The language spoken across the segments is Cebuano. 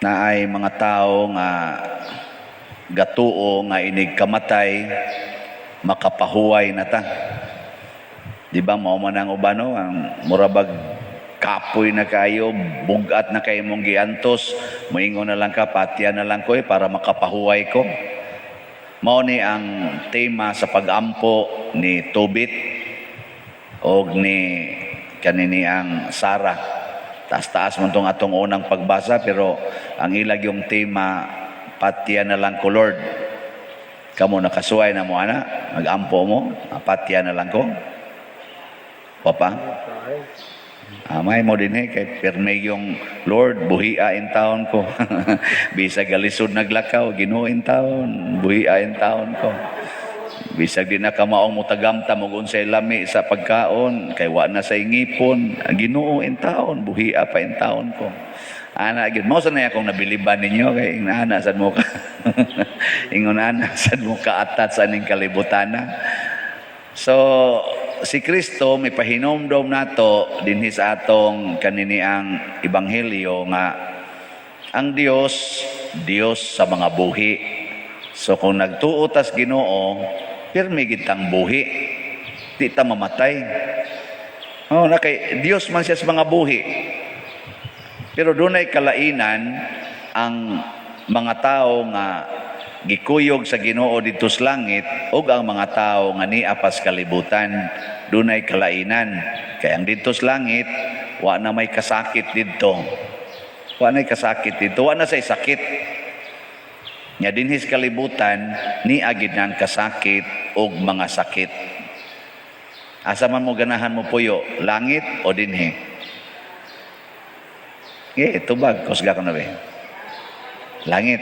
Naay mga tao nga gatuo nga inig kamatay, makapahuway na ta. Di ba mao man ang uban, no? Ang murabag kapoy na kayo, bugat na kay mong giantos, moingon na lang ka, "Patya na lang ko eh, para makapahuway ko." Mao ni ang tema sa pagampo ni Tobit og ni kanini ang Sarah. Taas-taas man tong atong unang pagbasa, pero ang ilag yung tema, "Patya na lang ko, Lord." Kamo, nakasuway na mo ana, magampo mo, "Patya na lang ko"? Papa? Amay mo din eh, kay pirme yung, "Lord, buhia intawon ko." Bisag galisod naglakaw, "Ginoo intawon, buhia intawon ko." Bisag di na kamaong mutagamtam og unsay lami sa pagkaon, kay wa na sa ngipon, "Ginoo intawon, buhia pa intawon ko." Ana gyud mo sa na akong nabiliban ninyo kay ingana sad mo ka. Ingon ana sad mo kaatat sa aning kalibutana. So si Kristo may pahinomdom nato dinhi sa atong kaniniang ebanghelyo nga ang Dios, Dios sa mga buhi. So kung nagtuo tas Ginoo, pirmi gitang buhi. Di ta mamatay. Oh, na kay Dios man siya sa mga buhi. Pero dunay kalainan ang mga tao nga gikuyog sa Ginoo didto sa langit ug ang mga tao nga nia pas kalibutan, dunay kalainan. Kay ang didto sa langit, wa na may kasakit didto. Wa na may kasakit didto, wa na say sakit. Nya dinhi sa kalibutan, nia gid nang kasakit og mga sakit. Asa man mo ganahan mo puyo, langit o dinhi? Eh, tubag, kusga ko na ba? Langit.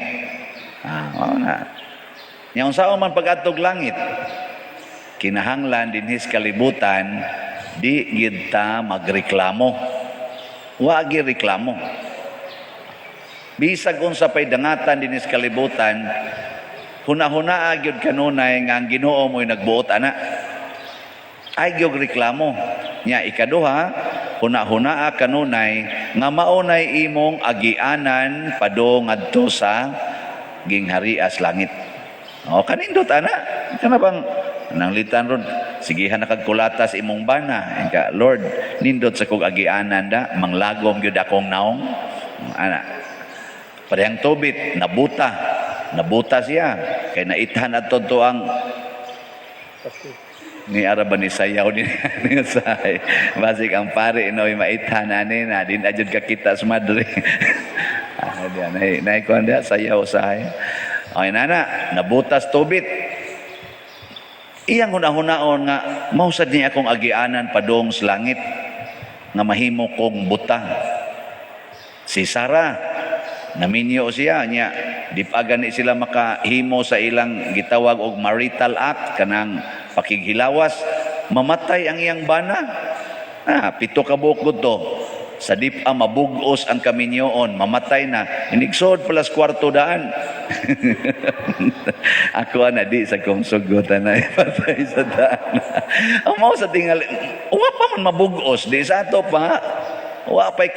Ah, mao na. Nya unsaon man pag-adtog langit? Kinahanglan dinhi sa kalibutan di gid ta magreklamo. Wa gyud reklamo. Bisag unsa pay dangatan dinhi sa kalibutan, huna-hunaa gyud kanunay nga ang Ginoo mo'y nagbuot ana. Ay gyud reklamo. Nya ikaduha, huna-hunaa kanunay nga maunay imong agianan padung ngadto sa gingharias langit. O kanindot ana. Kana bang nanglitan ron, sigihan na kag kulatas imong bana. Ka, "Lord, nindot sa kog agianan da, manglagom gyud akong naong." Ana. Parehang Tobit, nabuta. Nabuta siya. Kay naithan adto to ang ni ara ba ni sayaw ni ni say basig ang pare no maithan ani na din ajud ka kita sa madre, ah di nay nay kuan dia sayaw say. Okay nana, nabutas Tobit, iyang hunahunahon nga mao sad niya akong agianan padung sa langit nga mahimo kong buta. Si Sara, naminyo siya niya, di pa gani sila makahimo sa ilang gitawag og marital act, kanang pakighilawas, mamatay ang iyang bana. Ah, 7 ka buok to. Sa dip-a mabugos ang kaminyoon, mamatay na. Inigsod palas kwarto daan. Ako ana di sa kong sugotan na patay sa daan. Ang mao sa tingali, wa pa man mabugos di sa ato pa. Wa pa'y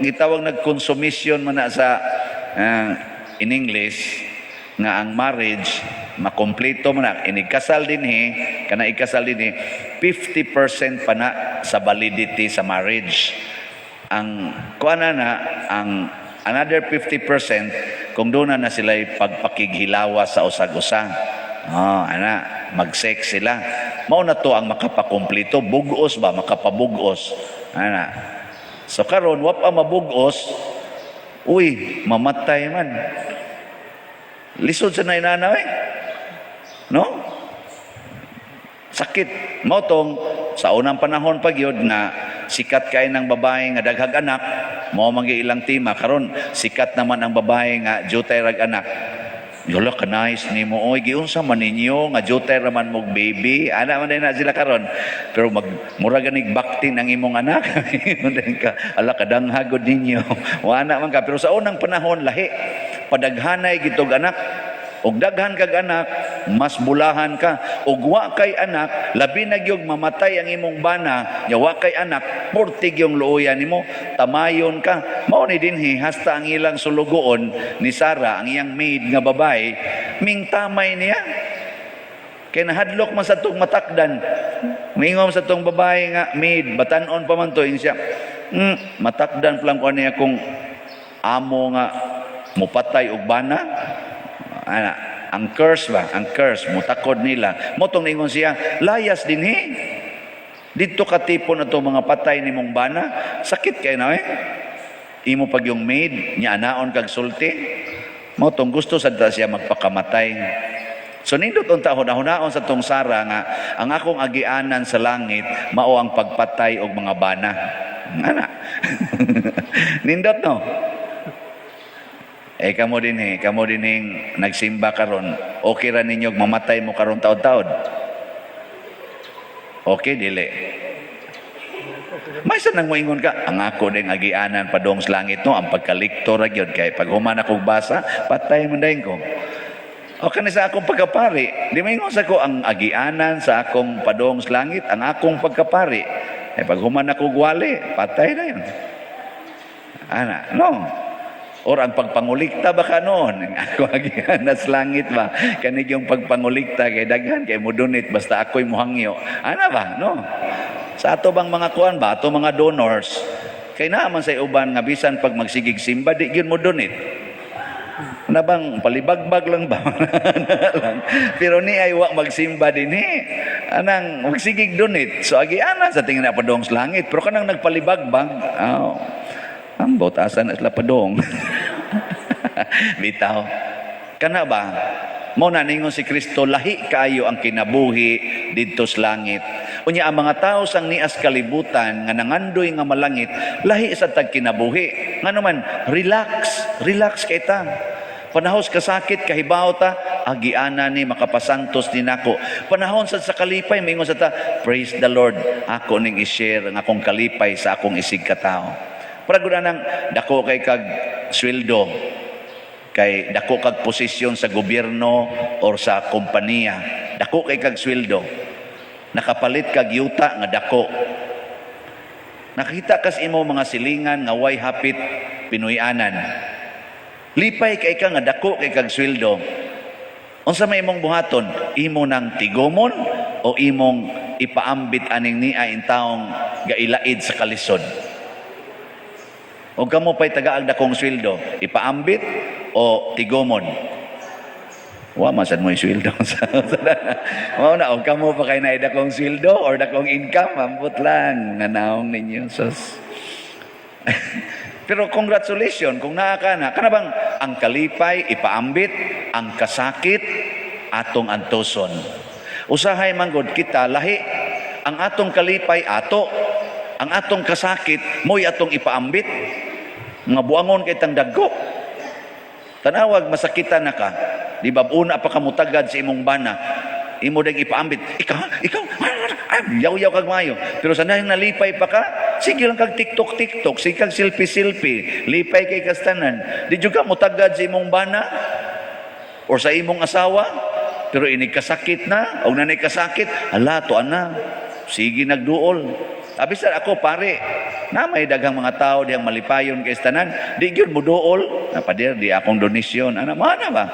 gitawag nag-consummation man na sa in English nga ang marriage makompleto man na inigkasal dinhi, kana ikasal dinhi, 50% pa na sa validity sa marriage. Ang kuan na ang another 50% kung doon na sila pagpakighilawas sa usag-usa. Oh, ana, mag-sex sila. Mao na to ang makapakumpleto, bugos ba, makapabugos. Ana. So karon wa pa mabugos, uy, mamatay man. Lisod sa nainana eh. No? Sakit. Mao tong sa unang panahon pa gyud nga sikat kay ng babae nga daghag anak, mao man gyud ilang tema. Karon sikat naman ang babae nga jutay rag anak. "Yola ka nice nimo oy, giunsa man ninyo nga jutay ra man mog baby?" Ana man na sila karon. Pero mag mura ganig baktin ang imong anak. Ingon ka, "Ala kadanghagod ninyo." Wala man ka, pero sa unang panahon lahi padaghanay gitog anak. Ug daghan kag anak, mas bulahan ka. Ug wa kay anak, labi na gyud mamatay ang imong bana, nya wa kay anak, purtig yung luoya nimo, tamayon ka. Mao ni dinhi hasta ang ilang sulugoon ni Sara, ang iyang maid nga babae, mingtamay niya. Kay nahadlok man sa tong matakdan. Mingon sa tong babae nga maid, batanon pa man to, ingon siya, matakdan pa lang ko niya kung amo nga mupatay og bana." Ana, ang curse ba? Ang curse, mutakod nila. Motong ningon siya, "Layas dinhi. Dito katipon na mga patay ni mong bana." Sakit kay na eh. Imo pag yung maid, niya anaon kag sulti. Motong gusto sad ta siya magpakamatay. So nindot unta hunahunaon sa tong Sara nga ang akong agianan sa langit mao ang pagpatay og mga bana. Ana. Nindot, no? Eh kamo din nagsimba karon, okay ra ninyo mamatay mo karon taod-taod? Okay dili? May sa nang moingon ka, ang ako ding agianan padong sa langit, no, ang pagkaliktor ra gyud, kay pag human akong basa, patay man dayon ko. O kani sa akong pagkapari, di maingon sa ko ang agianan sa akong padong sa langit, ang akong pagkapari. Eh pag human ako gwali, patay na yun. Ana, no? Or ang pagpangulikta ba ka noon? Ako agianan sa langit ba? Kanig yung pagpangulikta kay daghan kay mo donate basta ako'y muhangyo. Ana ba? No? Sa ato bang mga kuan ba? Ato mga donors, kay naa man sa uban nga bisan pag magsigig simba, di gyud mo donate. Na bang palibagbag lang ba? Lang. Pero ni ay wa magsimba din eh. Anang magsigig donate. So agianan sa tingin na padong sa langit. Pero kanang nagpalibagbag, oh, ambot asa na sila padong. Bitaw. Kana ba? Mo na ningon si Kristo, lahi kaayo ang kinabuhi didto sa langit. Unya ang mga tao sang nias kalibutan nga nangandoy nga malangit, lahi sa tag kinabuhi. Ngano man, relax, relax kay ta. Panahon sa kasakit, kahibaw ta, agiana ni makapasantos ni nako. Panahon sa kalipay, maingon sa ta, "Praise the Lord, ako ning i-share ang akong kalipay sa akong isig katao." Para gud nang dako kay kag sweldo, kay dako kag posisyon sa gobyerno or sa kompanya, dako kay kag sweldo, nakapalit kag yuta nga dako. Nakita kas imo mga silingan nga way hapit Pinoyanan. Lipay kay ka nga dako kay kag sweldo. Unsa may imong buhaton? Imo nang tigomon o imong ipaambit aning nia in taong gailaid sa kalisod? O kamo pa'y tagaag dakong sweldo, ipaambit o tigomon? Wa man sad mo yung sweldo. Mao na, og kamo pa kay naay dakong sweldo or dakong income, ambot lang nga naong ninyo sos. Pero congratulations kung naa ka na. Kana bang ang kalipay ipaambit, ang kasakit atong antoson. Usahay man gud kita lahi ang atong kalipay ato, ang atong kasakit mo'y atong ipaambit. Nga buangon kay tang dagko. Tanawag masakitan na ka. Di ba una pa ka mutagad sa imong bana, imo ding ipaambit. Ikaw, ikaw, ay, yaw-yaw kag maayo. Pero sa nahing nalipay pa ka, sige lang kag TikTok TikTok, sige kag selfie selfie, lipay kay kastanan. Di jud ka mutagad sa imong bana or sa imong asawa, pero inig kasakit na, o nanay kasakit, hala, to ana, sige nagduol. Abi sa ako pare, na may daghang mga tao diyang malipayon kay tanan, di gyud mo duol, na pader di akong donasyon. Ana mana ba?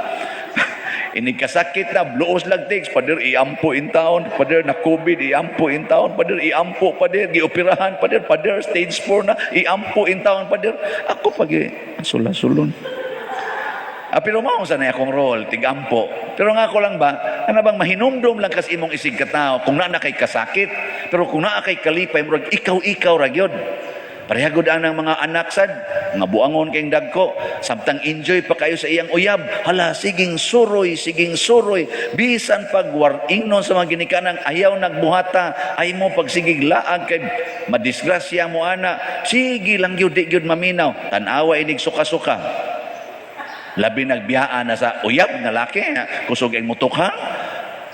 Inig kasakit na, bluos lang tigs, pader iampo in taon, pader na COVID, iampo in taon, pader iampo, pader, gioperahan, pader, pader, stage 4 na, iampo in taon, pader. Ako pag sula-sulon. Ah, pero mao sa na akong role, tigampo. Pero nga ako lang ba, ano bang mahinumdum lang kas imong isig katao kung naa na kay kasakit, pero kung naa kay kalipay, murag ikaw-ikaw ra gyud. Pareha gud ang mga anak sad, nga buangon kayong dagko, samtang enjoy pa kayo sa iyang uyab, hala siging suroy, siging suroy, bisan pag ingnon sa mga ginikanan, ayaw nagbuhata, ay mo pag sigig laag kay madisgrasya mo ana, sige lang gyud, di gyud maminaw, tan-awa inig suka-suka. Labi nagbiyaan na sa uyab nga laki, kusog ang mutukhang,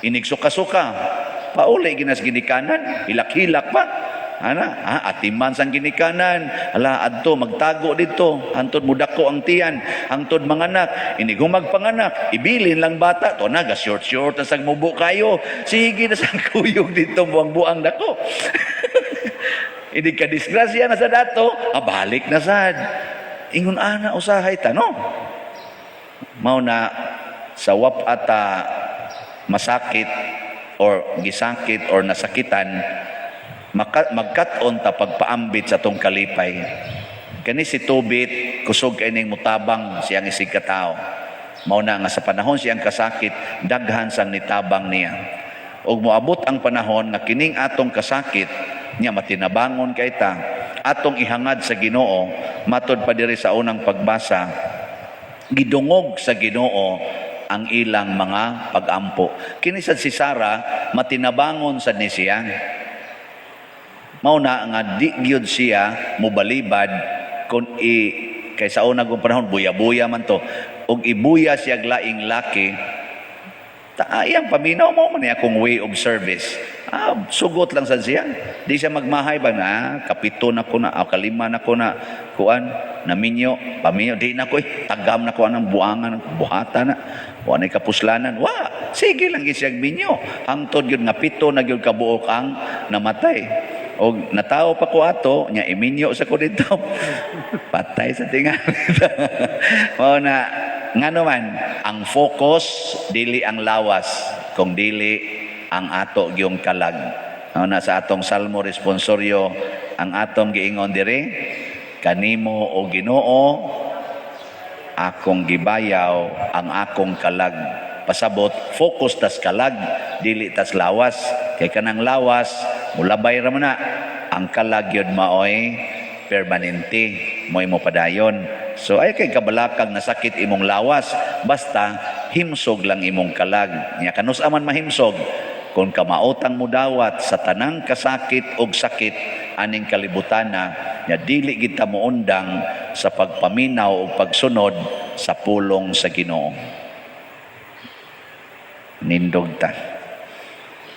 inig suka-suka. Pauli ginas ginikanan, hilak-hilak pa. Ana, atiman sang ginikanan. Ala, adto magtago dito. Hantod mudako ang tiyan, hangtod manganak. Inig magpanganak, ibilin lang bata. To na ga short short na sang mubo kayo. Sige na sang kuyog dito, buang-buang dako. Hindi ka disgrasya na sa dato, balik na sad. Ingon ana usahay ta, no? Mao na sa wap ata masakit or gisakit or nasakitan, magkat-on ta pagpaambit sa atong kalipay. Kani si Tobit, kusog kay ning mutabang siyang isig katao. Mao na nga sa panahon siyang kasakit, daghan sang nitabang niya. Ug moabot ang panahon nga kining atong kasakit nya matinabangon kay ta, atong ihangad sa Ginoo. Matod pa diri sa unang pagbasa, gidungog sa Ginoo ang ilang mga pagampo. Kini sad si Sara, matinabangon sad ni siya. Mao na nga di gyud siya mobalibad kung i kay sa una kong panahon buya-buya man to, ug ibuya siya laing laki ta iyang paminaw mo man akong way of service. Sugot lang sad siya. Di siya magmahay ba na kapito na ko na, kalima na ko na kuan naminyo, paminyo di na ko eh, tagam na ko anang buangan buhata na. Wa nay kapuslanan. Wa, sige lang gyud siya minyo. Hangtod gyud nga 7 na gyud kabuok ang namatay. Og natawo pa ko ato, nya iminyo sa ko dito. Patay sa tingali. Mao na ngano man ang focus, dili ang lawas kung dili ang ato gyung kalag. Mao na sa atong Salmo responsoryo, ang atong giingon diri, "Kanimo, o Ginoo, akong gibayaw ang akong kalag." Pasabot, focus tas kalag, dili tas lawas, kay kanang lawas mulabay ra man na. Ang kalag yun maoy permanente, mo'y mo padayon. So ay kay kabalakag nasakit imong lawas, basta himsog lang imong kalag. Nya kanus aman mahimsog kung kamaotang mudawat sa tanang kasakit og sakit aning kalibutana, nya dili kita moundang sa pagpaminaw o pagsunod sa pulong sa Ginoo. Nindog ta.